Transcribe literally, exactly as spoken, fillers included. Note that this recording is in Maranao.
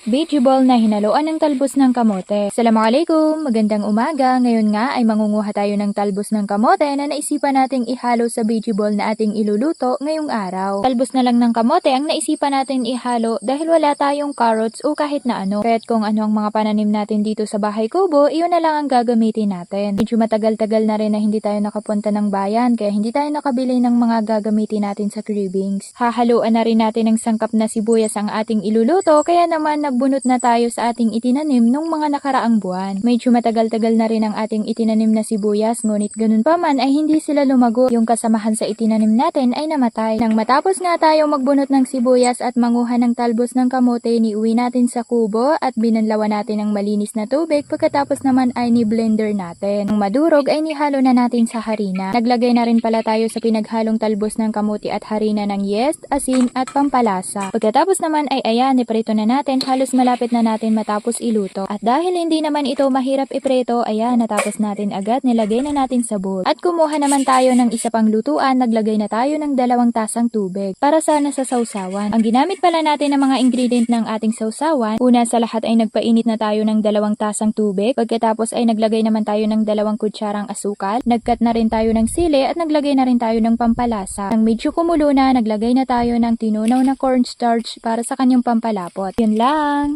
Vegetable na hinaloan ng talbos ng kamote. Assalamualaikum! Magandang umaga! Ngayon nga ay mangunguha tayo ng talbos ng kamote na naisipan nating ihalo sa vegetable na ating iluluto ngayong araw. Talbos na lang ng kamote ang naisipan natin ihalo dahil wala tayong carrots o kahit na ano. Kaya't kung ano ang mga pananim natin dito sa bahay kubo, iyon na lang ang gagamitin natin. Medyo matagal-tagal na rin na hindi tayo nakapunta ng bayan, kaya hindi tayo nakabili ng mga gagamitin natin sa cravings. Hahaluan na rin natin ng sangkap na sibuyas ang ating iluluto, kaya naman nagbunot na tayo sa ating itinanim nung mga nakaraang buwan. Medyo matagal-tagal na rin ang ating itinanim na sibuyas, ngunit ganun pa man ay hindi sila lumago. Yung kasamahan sa itinanim natin ay namatay. Nang matapos nga tayo magbunot ng sibuyas at manguha ng talbos ng kamote, iniuwi natin sa kubo at binanlawan natin ng malinis na tubig. Pagkatapos naman ay ni-blender natin. Nang madurog ay inihalo na natin sa harina. Naglagay na rin pala tayo sa pinaghalong talbos ng kamote at harina ng yeast, asin at pampalasa. Pagkatapos naman ay ayan, iprito na natin, halos malapit na natin matapos iluto. At dahil hindi naman ito mahirap iprito, ayan, natapos natin agad, nilagay na natin sa bowl. At kumuha naman tayo ng isa pang lutuan, naglagay na tayo ng dalawang tasang tubig para sana sa sawsawan. Ang ginamit pala natin ng mga ingredient ng ating sawsawan, una sa lahat ay nagpainit na tayo ng dalawang tasang tubig, pagkatapos ay naglagay naman tayo ng dalawang kutsarang asukal, nag-cut na rin tayo ng sili at naglagay na rin tayo ng pampalasa. Nang medyo kumulo na, naglagay na tayo ng tinunaw na cornstarch para sa kanyang pampalapot. Yun lang!